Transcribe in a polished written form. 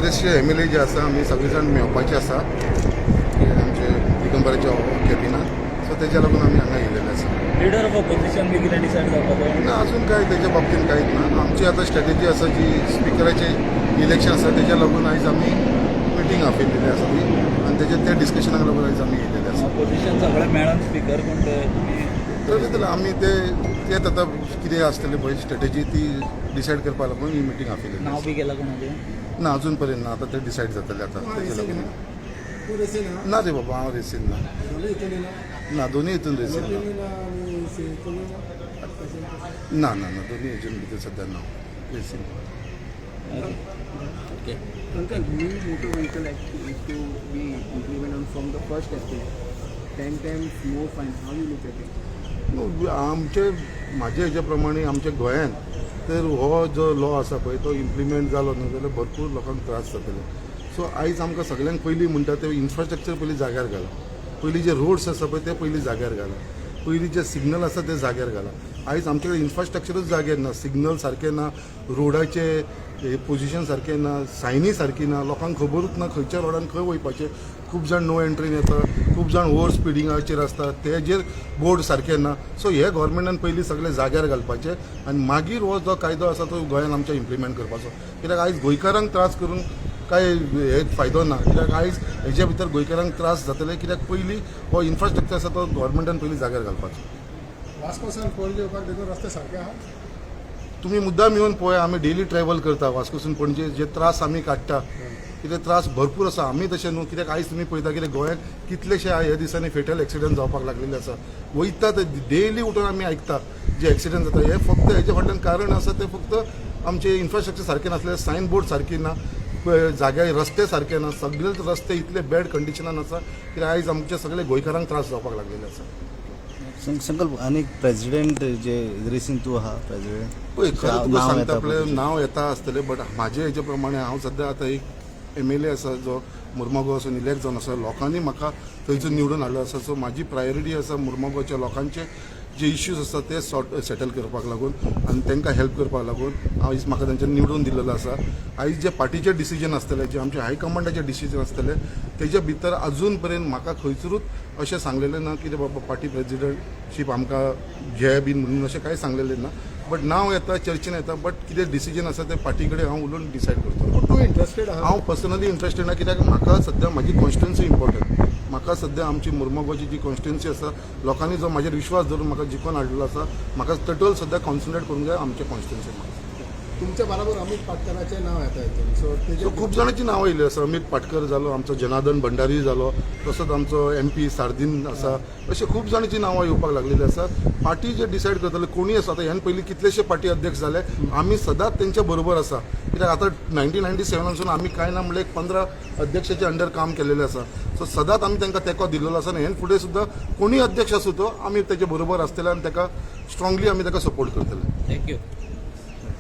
काँग्रेसचे एमएलए जे आसा, आमी सगळे जाण मेळपाचे आसा आमचे दिगंबराच्या कॅबिनान. सो तेज्या लागून आमी हांगा येयलेले आसा. लिडर ऑफ ऑपोजिशन बी कितें डिसायड जावपाचो? ना, अजून काय तेच्या बाबतीन कांयच ना. आमची आतां स्ट्रॅटेजी आसा जी स्पिकराचे इलेक्शन आसा, तेज्या लागून आयज आमी मिटींग आपयलेली आसा ती आनी तेजे त्या डिस्कशनाक लागून आयज आमी येयलेले आसा. ऑपोजिशन सगळें मेळोन स्पिकर कोण ते तुमी? तर आमी ते तेच आतां कितें आसतलें पळय स्ट्रॅटेजी, ती डिसायड करपाक लागून ही मिटींग आपयलेली नांव आसा. बी केलां कोणाचें? ना, अजून पर्यंत ना. आतां ते डिसायड जातलें आतां तेच्या लागून. तूं रेसीन आहा? ना रे बाबा, हांव रेसीन ना. दोनूय हितून येयला? ना, दोनूय हितून रेसीन ना. लोटलीनी ना आनी हितून ना तशें? ना ना ना, दोन्ही हेजून भितर सध्या ना रेसीन. Okay. Uncle, new motor vehicle act is to be implemented on from the 1st April. 10 times more fines. How you look at it? न्हू, आमचे म्हाजे हेज्या प्रमाणे आमच्या गोंयांत तर हो जो लॉ आसा पळय, तो इम्प्लिमेंट जालो न्हू जाल्यार भरपूर लोकांक त्रास जातले. सो आयज आमकां सगल्यांक पयलीं म्हणटा ते इन्फ्रास्ट्रक्चर पयलीं जाग्यार घाला. पयलीं जे रोड्स आसा पळय, ते पयलीं जाग्यार घाला. पयलीं जे सिग्नल आसा ते जाग्यार घाला. आयज आमचे कडेन इन्फ्रास्ट्रक्चरूच जाग्यार ना. सिग्नल सारके ना, रोडाचे पोजिशन सारकें ना, सायनी सारकी ना. लोकांक खबरूच ना खंयच्या रोडान खंय वयपाचें. खूब जाण नो एंट्रीन येता, खूब जाण ओवर स्पिडिंगाचेर आसता, तेजेर बोर्ड सारके ना. सो हे गव्हर्मेंटान पयलीं सगळें जाग्यार घालपाचें आनी मागीर हो जो कायदो आसा तो गोंयान आमच्या इम्प्लिमेंट करपाचो. कित्याक आयज गोंयकारांक त्रास करून काय हे फायदो ना. कित्याक आयज हेज्या भितर गोंयकारांक त्रास जातले. कित्याक पयलीं हो इन्फ्रास्ट्रक्चर आसा तो गव्हर्मेंटान पयलीं जाग्यार घालपाचो. वास्कोसान पणजे येवपाक देखून रस्ते सारके आहा? तुमी मुद्दाम येवन पळय. आमी डेली ट्रॅवल करता वास्कोसून पणजे. जे त्रास आमी काडटा, कितें त्रास भरपूर आसा. आमी तशें न्हू, कित्याक आयज तुमी पळयता कितें गोंयांत कितलेशे ह्या दिसांनी फेटल एक्सिडंट जावपाक लागलेले आसा. वयता ते डेली उठून आमी आयकता जे एक्सिडंट जाता. हे फक्त हेजे फाटल्यान कारण आसा ते फक्त आमचे इन्फ्रास्ट्रक्चर सारकें नासलें, सायन बोर्ड सारकी ना, जाग्यार रस्ते सारके ना. सगळे रस्ते इतले बॅड कंडिशनान आसा की आयज आमच्या सगळे गोंयकारांक त्रास जावपाक लागलेले आसा. संकल्प आनी प्रेसिडेंट जे रेसीन तूं आहा प्रेसिडेंट? पळय, खरें तुका नांव सांगता, येता. आपलें नांव येता आसतलें, बट म्हाजे हेजे प्रमाणे हांव सद्या आतां एक एमएलए आसा जो मुर्मगांवसून इलेक्ट जावन आसा. लोकांनी म्हाका थंयसून निवडून हाडलो आसा. सो म्हाजी प्रायोरिटी आसा मुर्मगांवच्या लोकांचे जे इश्यूज आसा ते सॉर्ट सेटल करपाक लागून आनी तांकां हेल्प करपाक लागून आयज म्हाका तांच्यांनी निवडून दिलेलो आसा. आयज जे पार्टीचे डिसिजन आसतले, जे आमचे हायकमांडाचे डिसिजन आसतले, तेज्या भितर अजून पर्यंत म्हाका खंयसरूच अशें सांगलेलें ना की बाबा पार्टी प्रेजिडंटशीप आमकां घे बीन म्हणून, अशें कांय सांगलेलें ना. बट नांव येता, चर्चेन येता, बट कितें डिसिजन आसा तें पार्टी कडेन हांव उलोवन डिसायड करतलो. तूं इंट्रस्टेड आहा? हांव पर्सनली इंट्रस्टेड ना, कित्याक म्हाका सद्या म्हाजी कॉन्स्टिट्युन्सी इम्पॉर्टंट. म्हाका सद्या आमची मुर्मगांवची जी कॉन्स्टिट्युन्सी आसा, लोकांनी जो म्हाजेर विश्वास दवरून म्हाका जिखोवन हाडलेलो आसा, म्हाका टोटल सद्या कॉन्सन्ट्रेट करूंक जाय आमच्या कॉन्स्टिट्युन्सी. तुमच्या बरोबर अमित पाटकराचें नांव येता हितून, सो तेजे सो खूब जाणांची नांवां येयली आसा. अमित पाटकर जालो, आमचो जनार्दन भंडारी जालो, तसोच आमचो एमपी सार्दीन आसा. अशे खूब जाणांची नांवां येवपाक लागलेली आसा. पार्टी जे डिसायड करतले, कोणूय आसा. आतां ह्यान पयलीं कितलेशे पार्टी अध्यक्ष जाले, आमी सदांच तेंच्या बरोबर आसा. कित्याक आतां 1997नासून आमी कांय ना म्हणल्यार एक 15 अध्यक्षाच्या अंडर काम केलेलें आसा. सो सदांच आमी तांकां तेंको दिलेलो आसा आनी ह्यान फुडें सुद्दां कोणूय अध्यक्ष आसूं, तो आमी तेजे बरोबर आसतले आनी ताका स्ट्रॉंगली आमी ताका सपोर्ट करतले. Thank you.